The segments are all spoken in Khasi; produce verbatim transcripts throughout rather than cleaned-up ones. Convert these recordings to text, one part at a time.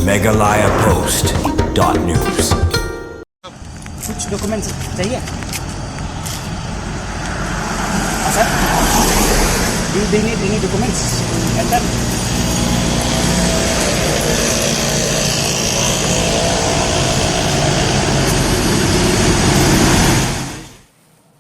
Meghalaya Post dot news. कुछ डॉक्यूमेंट्स चाहिए? हाँ सर, डू यू नीड एनी डॉक्यूमेंट्स?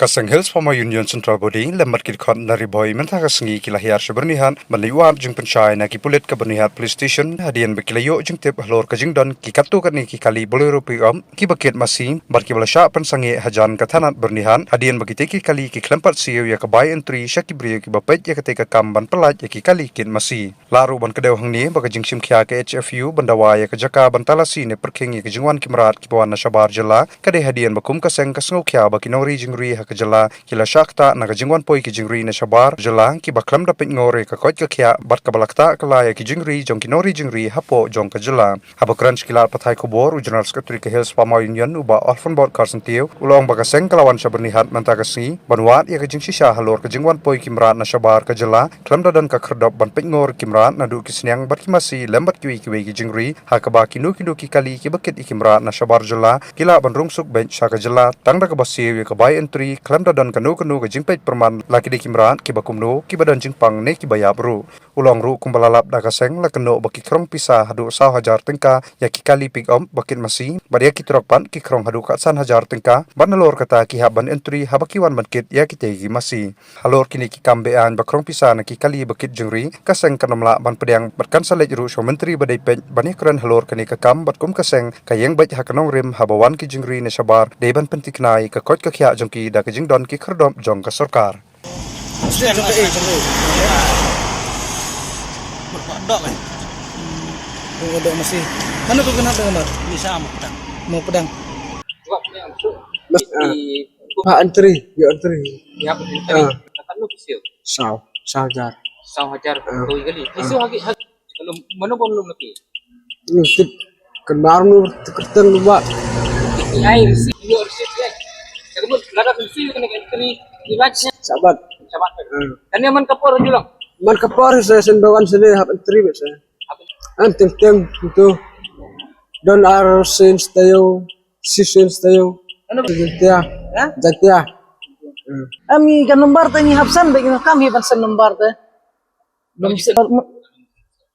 Ka seng Hills Farmer Union Central Body lem bad ki dkhot na Ri Bhoi mynta ka sngi ki la hiar sha Byrnihat ban leit wad jingpynshai na ki pulit ka Byrnihat Police Station hadien ba ki la ïoh jingtip halor ka jingdon ki katto katne ki kali Bolero pickup kiba kit masi bad kiba la shah pynsangeh hajan ka thanat Byrnihat hadien ba kitei ki kali ki khlem pat siew ïa ka bai entry sha ki briew kiba peit ïa katei ka kam ban pyllait ïa ki kali kit masi. Lah ruh ban kdew hangne ba ka jingshim khia ka H F U ban dawa ïa ka jaka ban talasi ne pyrkhing ïa ka jingwan ki mrad kiba wan na shabar jylla ka dei hadien ba kum ka seng ka sngewkhia ba ki nongri jingri ha ka jylla ki la shah ktah na ka jingwan poi ki jingri na shabar jylla kiba khlem da peit ngor ïa ka koit ka khiah bad kaba la ktah kylla ïa ki jingri jong ki nongri jingri hapoh jong ka jylla. Haba kren sha ki lad pathai khubor, u General Secretary ka Hills Farmer Union, u Bah Alfonbot Kharsyntiew, u la ong ba ka seng ka la wan sha Byrnihat mynta ka sngi ban wad ïa ka jingshisha halor ka jingwan poi ki mrad na shabar ka jylla khlem da don ka khyrdop ban peit ngor ki mrad naduh ki sniang bad ki masi lem bad kiwei kiwei ki jingri, ha kaba kino kino ki kali kiba kit ïa ki mrad na shabar jylla ki lah ban rung suk beit sha ka jylla tang da kaba siew ïa ka bai entry khlem da don kano kano ka jingpeit pyrman la ki dei ki mrad kiba kumno, kiba don jingpang ne kiba ïap ruh. U la ong ruh kumba la lap da ka seng la kynnoh ba ki khrong pisa haduh saw hajar tyngka ïa ki kali pickup ba kit masi bad ïa ki trok pat ki khrong haduh khatsan hajar tyngka bad nalor kata ki hap ban entry haba ki wan ban kit ïa kitei ki masi. Halor kine ki kam be-aiñ ba khrong pisa na ki kali ba kit jingri, ka seng kan ym lah ban pdiang bad kan sa leit ruh sha u Myntri ba dei peit ban ïakren halor kane ka kam bad kum ka seng ka ïeng beit ha ka nongrim haba wan ki jingri na shabar dei ban pynthikna ïa ka koit ka khiah jong ki da ka jingdon ki khyrdop jong ka sorkar. Mesti ada kat eh. Dok eh. Oh, dok masih. Mana tu kena dengar? Ni sama pedang. Mau pedang. Mas, ah. Pak antri, ya antri. Ya, antri. Ah. Kan lu kecil. Saw, saw hajar. Saw hajar. Ah. Kau kali. Isu lagi, lagi. Kalau mana pun lu lagi. Lu tip. Kan baru lu kerteng lu, Pak. Ai, receipt, you receipt, ya. Kalau ada receipt, kena entry. Ni lagi. Sabat. Sabat. Ah. Kan yang man kapor dulu. Man kapor saya sen bawan sini hap entry biasa. Hap. An teng teng itu. Don ar sen stayo, si sen stayo. Ano? Jantia. Ha? Jantia. Hmm. Ami ka number te ni hap sen bek ni kam hi ban sen number te. Bam sen.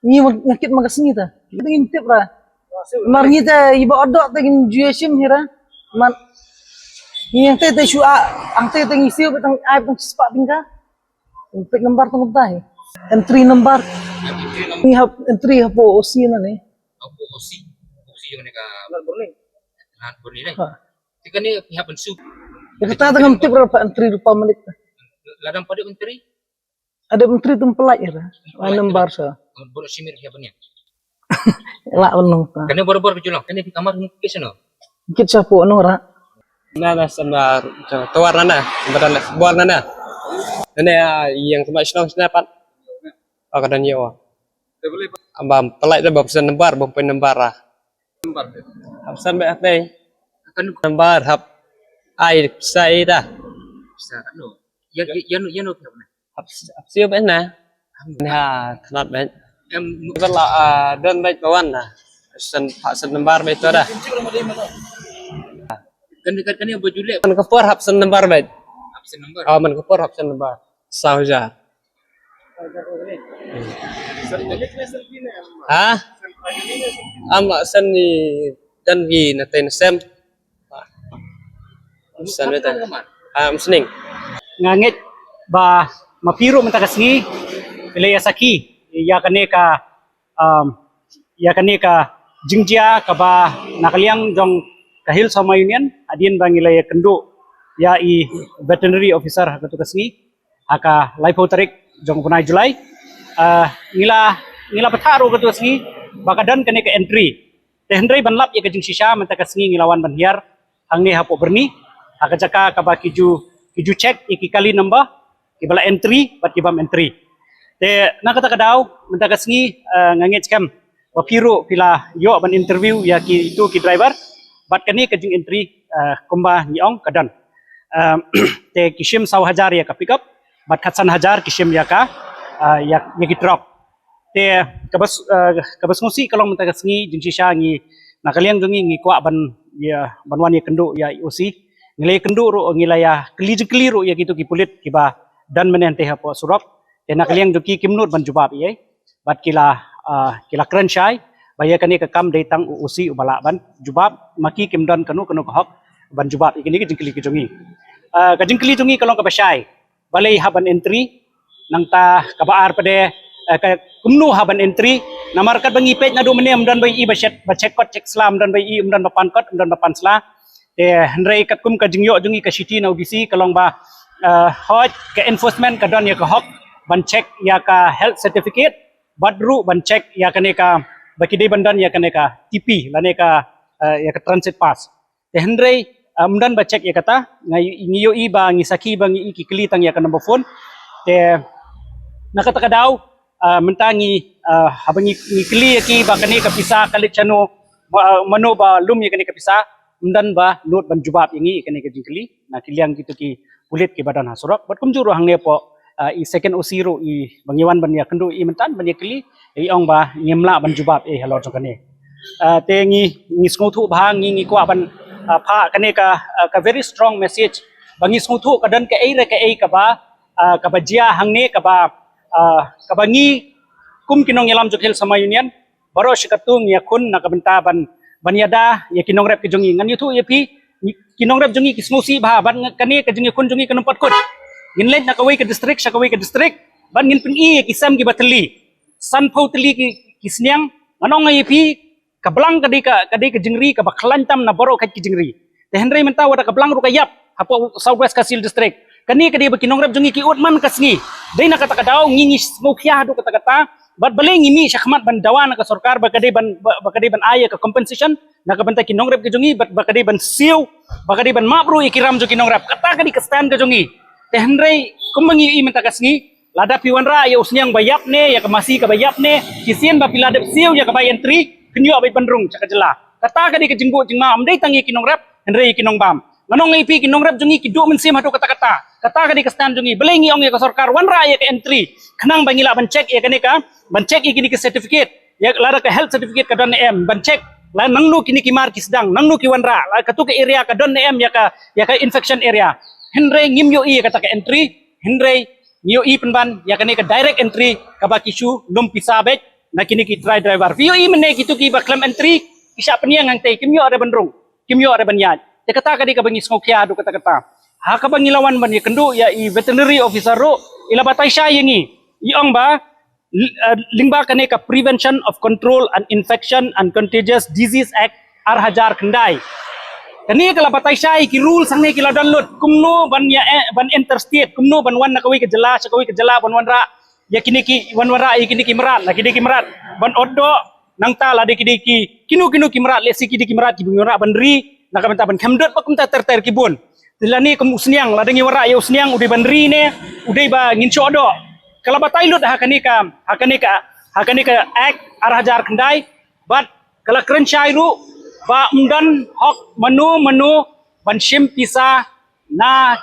Ni ma ngakit ma ka sngi te. Kita ngin tip ra. Mar ni te iba odok te ngin juya sim hira. Man. Ni yang te te shu a, ang te te ngin siu tang ai tang spak tingka. Pek number tu mudah. Entry number. Entry number. Ni hap entry hapo O C na ni. Hapo O C. O C jong ni ka. Nat Burni. Nat Burni ni. Ha. Tika ni pihak pensu. Kita tengah tip berapa entry rupa menit. Ladang pada entry. Ada entry tu pelak ya. Number sa. Buruk simir pihak punya. Lah, unong ta. Kane bor-bor ka julong, kane phi kamar hum ke sano? Kit sha po nong ra. Na na san ba tawar na na, badan le bor na na. Nane yang kama shnong sna pat. Aka dan yo. Amba pelai da ba pesen number, ba pesen number ah. Number. Hap san ba hap dai. Kan number hap. Ai sa ai da. Sa no. Ya ya no ya no. Hap hap siu ba na. Ha, khnat bad. Em, ba la, ah, don bad ba wan na. Sen, ha, sen number bad tu dah. Kan, kan, kan yang berjulek. Man ka por hap sen number bad. Hap sen number. Ah, man ka por hap sen number. Saw hajar. Ha? Am sen ni dan gi na ten sem. Sen beta. Ah, msning. Nga ngeit ba ma phi ruh mynta ka sngi phi la ïa sakhi ïa kane ka, um, ïa kane ka jingjia kaba na ka liang jong ka Hills Farmer Union hadien ba ngi la ïa kynduh ïa i veterinary officer ha katu ka sngi ha ka laiphew tarik jong u bnai July. Ah, ngi la, ngi la bthah ruh katu ka sngi ba ka don kane ka entry. Te hynrei ban lap ïa ka jingshisha mynta ka sngi ngi la wan ban hiar hangne hapoh Byrni ha ka jaka kaba ki ju, ki ju check ïa ki kali number kiba la entry bad ki bym entry. Te na kata ka daw mynta ka sngi, eh, nga ngeit skhem ba phi ruh phi la ïoh ban interview ïa kitu ki driver bad kane ka jing entry, eh, kumba ngi ong ka don. Eh, te ki shim saw hajar ïa ka pickup bad khatsan hajar ki shim ïa ka, eh, ïa, ïa ki truck. Te kaba s- eh, kaba sngewsih ka long mynta ka sngi jingshisha ngi na ka liang jong ngi ngi kwah ban ïa ban wan ïakynduh ïa i O C. Ngi la ïakynduh ruh ngi la ïa kylli jingkylli ruh ïa kito ki pulit kiba don mynne hangtei hapoh surok. Te na ka liang jong ki kim nud ban jubab ei ei. Bad ki la ah, ki la kren shai ba ïa kane ka kam dei tang u O C uba lah ban jubab, ma ki kim don kano kano ka hok ban jubab ïa kine ki jingkylli ki jong ngi. Ah, ka jingkylli jong ngi ka long kaba shai. Balei hap ban entry, nangta kaba ar pat de, eh, ka kumno hap ban entry. Namar katba ngi peit naduh mynne ym don ba ïohi ba check, ba check kot check sla, ym don ba ïohi, ym don ba pan kot, ym don ba pan sla. Te hynrei katkum ka jingïoh jong ngi ka shithi na U D C ka long ba, eh, hooid ka enforcement ka don ïa ka hok ban check ïa ka health certificate, bad ruh ban check ïa kane ka, ba ki dei ban don ïa kane ka T P lane ka, eh, ïa ka transit pass. Te hynrei, ah, ym don ba check ïa kata, nga ngi ïohi ba ngi sakhi ba ngi ïohi ki kylli tang ïa ka number phone. Te na kata ka daw, ah, mynta ngi, ah, haba ngi, ngi kylli ïa ki ba kane ka pisa ka leit shano, ba, ah, mano ba lum ïa kane ka pisa, ym don ba nud ban jubab ïa ngi ïa kane ka jingkylli na ki liang kito ki pulit kiba don ha surok. Bad kumjuh ruh hangne hapoh, ah, i second O C ruh i ba ngi wan ban ïakynduh i mynta ban ïakylli, i ong ba ngim lah ban jubab ei halor jong kane. Ah, te ngi, ngi sngewthuh bha, ngi, ngi kwah ban, ah, phah kane ka, ah, ka very strong message ba ngi sngewthuh ka don kaei re kaei kaba, ah, kaba jia hangne kaba, ah, kaba ngi kum ki nongïalam jong ka Hill Samay Union baroh shi katta ngi ïakhun na ka bynta ban, ban ïada ïa ki nongrep ki jong ngi. Ngan ïathuh ïa phi, ki nongrep jong ngi ki sngewsih bha ban kane ka jingïakhun jong ngi kan ym pat kut. Ngin leit na kawei ka district sha kawei ka district ban ngin pyni ïa ki sem kiba thylli. Sanphew tylli ki, ki sniang, ngan ong ïa phi, ka blang ka dei ka, ka dei ka jingri kaba khlaiñ tam na baroh ka ki jingri. Te hynrei mynta wat la ka blang ruh ka ïap hapoh South West Khasi Hills District. Kane ka dei ba ki nongrep jong ngi ki ud man ka sngi. Dei na kata ka daw ngi, ngi sngewkhia haduh katta katta. Bad balei ngi mih shakhmat ban dawa na ka sorkar ba ka dei ban, ba, ba ka dei ban ai ïa ka compensation na ka bynta ki nongrep ki jong ngi, bad ba ka dei ban siew, ba ka dei ban map ruh ïa ki ram jong ki nongrep. Kata ka dei ka stand ka jong ngi. Te hynrei kumba ngi ïohi mynta ka sngi, lada phi wanrah ïa u sniang ba ïap ne ïa ka masi kaba ïap ne, shisien ba phi la dep siew ïa ka bai entry, phin ïoh beit ban rung sha ka jylla. Kata ka dei ka jingbuh jingma, ym dei tang ïa ki nongrep, hynrei ïa ki nongbam. Ngan ong ïa phi, ki nongrep jong ngi ki duh mynsiem haduh katta katta. Kata ka dei ka stand jong ngi. Balei ngi ong ïa ka sorkar wanrah ïa ka entry khnang ba ngi lah ban check ïa kane ka, ban check ïa kine ki certificate. Ïa lada ka health certificate ka don ne em, ban check la nangno kine ki mar ki sdang, nangno ki wanrah, la katu ka area ka don ne em ïa ka, ïa ka infection area. Hynrei ngim ïohi ïa kata ka entry, hynrei ngi ïohi pynban ïa kane ka direct entry kaba ki shu lum pisa beit na kine ki trai driver. Phi ïohi mynne kito kiba khlem entry ki shah pynïeng hangtei, kim ïoh re ban rung, kim ïoh re ban ïaid. Te kata ka dei kaba ngi sngewkhia haduh katta katta. Ha kaba ngi la wan ban ïakynduh ïa i veterinary officer ruh, i la batai shai ïa ngi, i ong ba l- eh, lyngba kane ka Prevention of Control and Infection and Contagious Disease Act ar hajar khyndai. Kane ka la batai shai ki rules hangne ki la don lut kumno ban ïa, eh, ban interstate, kumno ban wan na kawei ka jylla sha kawei ka jylla ban wanrah ïa kine ki, wan wanrah ïa kine ki mrad, na kine ki mrad ban ot doh. Nangta lada ki dei ki, kino kino ki mrad, lehse ki dei ki mrad kiba ngi wanrah ban ri na ka bynta ban khem dud, ba kumta ter ter ki bun. Te lane kum u sniang, lada ngi wanrah ïa u sniang u dei ban ri ne u dei ba ngin shoh doh. Ka la batai lut ha kane ka, ha kane ka, ha kane ka Act ar hajar khyndai. Bad ka la kren shai ruh ba ym don hok mano mano ban shim pisa na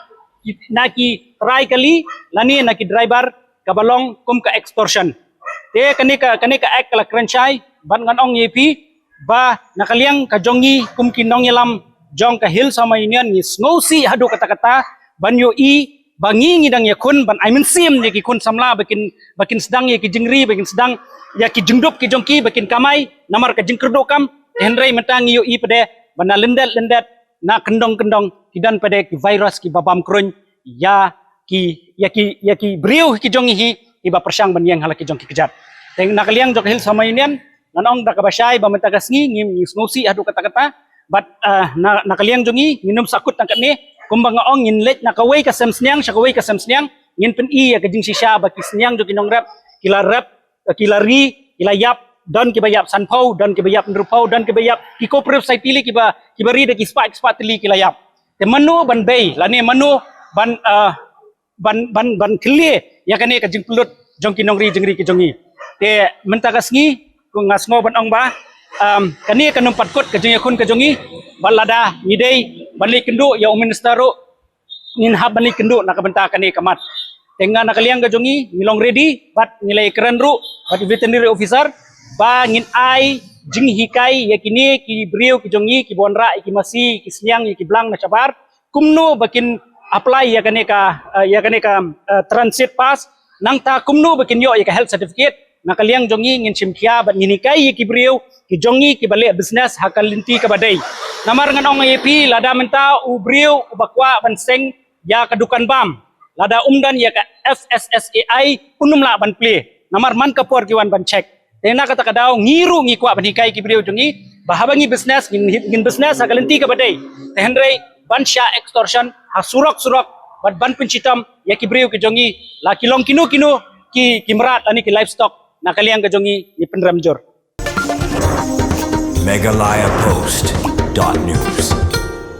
ki, na ki trai kali lane na ki driver, kaba long kum ka extortion. Te kane ka, kane ka Act ka la kren shai, bad ngan ong ïa phi ba na ka liang ka jong ngi kum ki nongïalam jong ka Hill Samay Union ngi sngewsih haduh katta katta ban ïohi ba ngi, ngi dang ïakhun ban ai mynsiem ïa ki khun samla ba kin, ba kin sdang ïa ki jingri, ba kin sdang ïa ki jingdup ki jong ki, ba kin kamai namar ka jingkyrduh kam. Hynrei mynta ngi ïohi pat de ba na lyndet lyndet, na kyndong kyndong ki don pat de ki virus kiba bam kruiñ ïa ki, ïa ki, ïa ki briew ki jong ngi hi, kiba pyrshang ban ïeng ha la ki jong ki kjat. Te na ka liang jong ka Hill Samay Union ngan ong da kaba shai ba mynta ka sngi ngim, ngi sngewsih haduh katta katta. Bad, eh, na, na ka liang jong ngi ngin ym sahkut tang katne, kumba nga ong ngin leit na kawei ka sem sniang sha kawei ka sem sniang, ngin pyni ïa ka jingshisha ba ki sniang jong ki nongrep ki la rep, ki la ri, ki la ïap, don kiba ïap sanphew, don kiba ïap hynriewphew, don kiba ïap, ki cooperate society lei kiba, kiba ri da ki spah, ki spah tylli ki la ïap. Te mano ban bei lane mano ban, ah, ban, ban, ban kylli ïa kane ka jingpynlut jong ki nongri jingri ki jong ngi. Te mynta ka sngi ko nga sngew ban ong ba, um, kane kan ym pat kut ka jingïakhun ka jong ngi. Bad lada ngi dei ban leit kynduh ïa u minister ruh, ngin hap ban leit kynduh na ka bynta kane ka mat. Te nga na ka liang ka jong ngi ngi long ready bad ngi la ïakren ruh bad veterinary officer ba ngin ai jinghikai ïa kine ki briew ki jong ngi kiba wanrah ïa ki masi, ki sniang, ïa ki blang na shabar, kumno ba kin apply ïa kane ka, eh, ïa kane ka, eh, transit pass, nangta kumno ba kin ïoh ïa ka health certificate. Na ka liang jong ngi ngin shim khia bad ngin hikai ïa ki briew ki jong ngi kiba leh business ha ka lynti kaba dei. Namar ngan ong ïa phi, lada mynta u briew uba kwah ban seng ïa ka dukan bam, lada um don ïa ka F S S A I, un ym lah ban plie. Namar man ka por ki wan ban check. Te na kata ka daw ngi ruh ngi kwah ban hikai ki briew jong ngi ba haba ngi business, ngin, ngin business ha ka lynti kaba dei. Te hynrei ban shah extortion ha surok surok bad ban pynshitom ïa ki briew ki jong ngi, la ki long kino kino ki, ki mrad lane ki livestock, na ka liang ka jong ngi ngi pynrem jur. Meghalaya Post dot news.